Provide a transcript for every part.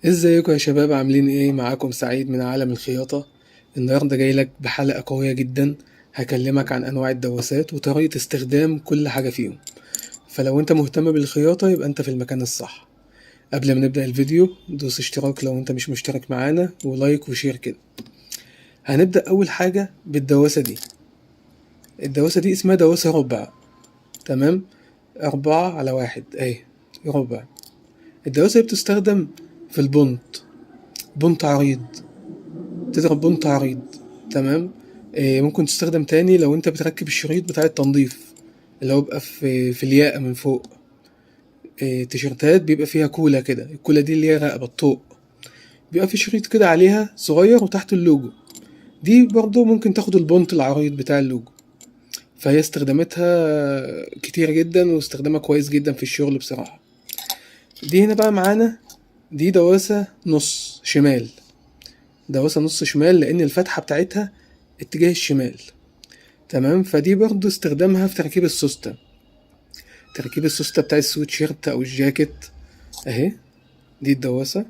ازيكم يا شباب، عاملين ايه؟ معاكم سعيد من عالم الخياطة. النهاردة جاي لك بحلقة قوية جدا، هكلمك عن انواع الدواسات وطريقة استخدام كل حاجة فيهم. فلو انت مهتم بالخياطة يبقى انت في المكان الصح. قبل ما نبدأ الفيديو دوس اشتراك لو انت مش مشترك معانا، و like و share كده. هنبدأ اول حاجة بالدواسة دي. الدواسة دي اسمها دواسة ربع، تمام؟ 4 على 1 اهي ربع. الدواسة دي بتستخدم في البنط، بنط عريض، تضرب بنط عريض، تمام؟ ممكن تستخدم تاني لو انت بتركب الشريط بتاع التنظيف اللي هو بيبقى في الياقة من فوق. تيشيرتات بيبقى فيها كولا كده، الكولا دي اللي هي رقبة الطوق، بيبقى في شريط كده عليها صغير وتحت اللوجو. دي برضو ممكن تاخد البنط العريض بتاع اللوجو. فهي استخدامتها كتير جدا واستخدامها كويس جدا في الشغل بصراحة. دي هنا بقى معانا دي دواسة نص شمال، دواسة نص شمال لأن الفتحة بتاعتها اتجاه الشمال، تمام؟ فدي برضو استخدامها في تركيب السوستة، تركيب السوستة بتاع السويتشيرت أو الجاكيت أهي، دي الدواسة،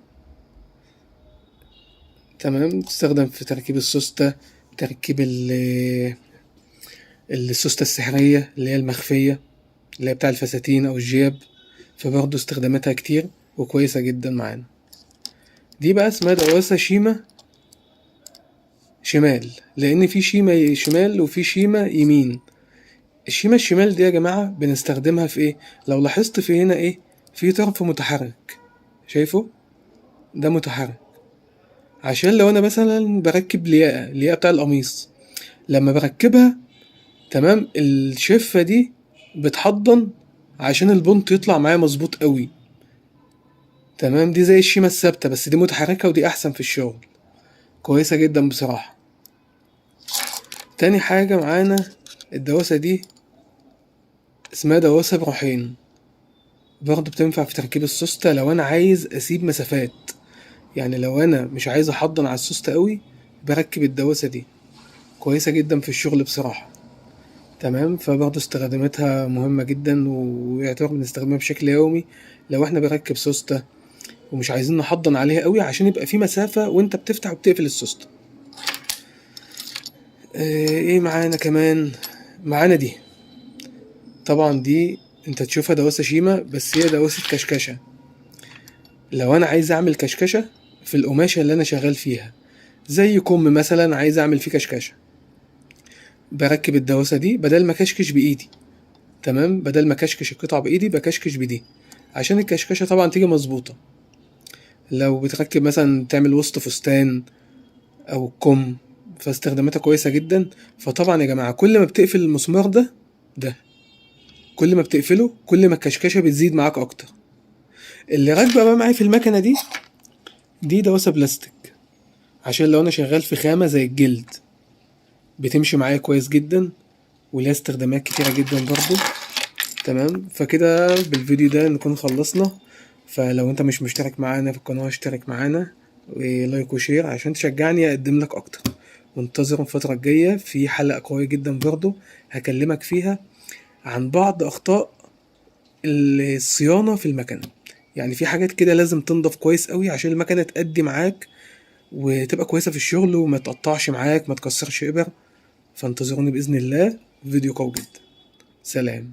تمام؟ تستخدم في تركيب السوستة، تركيب السوستة السحرية اللي هي المخفية اللي هي بتاع الفساتين أو الجياب. فبرضو استخداماتها كتير وكويسة جدا معانا. دي بقى اسمها دواسة شيمة شمال، لأن في شيمة شمال وفي شيمة يمين. الشيمة الشمال دي يا جماعة بنستخدمها في إيه؟ لو لاحظت في هنا إيه؟ في طرف متحرك، شايفه؟ ده متحرك عشان لو أنا مثلا بركب الياقة، الياقة بتاع القميص، لما بركبها تمام الشفة دي بتحضن عشان البنط يطلع معايا مظبوط قوي، تمام؟ دي زي الشيمة الثابتة بس دي متحركة ودي أحسن في الشغل، كويسة جدا بصراحة. تاني حاجة معانا الدواسة دي اسمها دواسة بروحين، برضه بتنفع في تركيب السوستة لو أنا عايز أسيب مسافات، يعني لو أنا مش عايز أحضن على السوستة قوي بركب الدواسة دي، كويسة جدا في الشغل بصراحة، تمام؟ فبرضه استخدامتها مهمة جدا ويعتبر بنستخدمها بشكل يومي لو احنا بنركب سوستة ومش عايزين نحضن عليها قوي عشان يبقى في مسافة وانت بتفتح وبتقفل السوستة. ايه معانا كمان؟ معانا دي، طبعا دي انت تشوفها دواسة شيمة بس هي دواسة كشكشة. لو انا عايز اعمل كشكشة في القماشة اللي انا شغال فيها، زي كم مثلا عايز اعمل فيه كشكشة، بركب الدواسة دي بدل ما كشكش بايدي، تمام؟ بدل ما كشكش القطعة بايدي بكشكش بدي عشان الكشكشة طبعا تيجي مظبوطة. لو بتركب مثلا تعمل وسط فستان او كم، فاستخداماتها كويسة جدا. فطبعا يا جماعة كل ما بتقفل المسمار ده كل ما بتقفله كل ما الكشكشة بتزيد معاك اكتر. اللي راكبة بقى معايا في المكنة دي، دي دواسة بلاستيك عشان لو انا شغال في خامة زي الجلد بتمشي معايا كويس جدا وليها استخدامات كتيرة جدا برضو، تمام؟ فكده بالفيديو ده نكون خلصنا. فلو انت مش مشترك معانا في القناة اشترك معانا و like و share عشان تشجعني اقدم لك اكتر. وانتظروا الفترة الجاية في حلقة قوية جدا برضو هكلمك فيها عن بعض اخطاء الصيانة في المكنة. يعني في حاجات كده لازم تنضف كويس قوي عشان المكنة تأدي معاك وتبقى كويسة في الشغل وما تقطعش معاك، ما تكسرش إبر. فانتظروني بإذن الله، فيديو قوي جدا. سلام.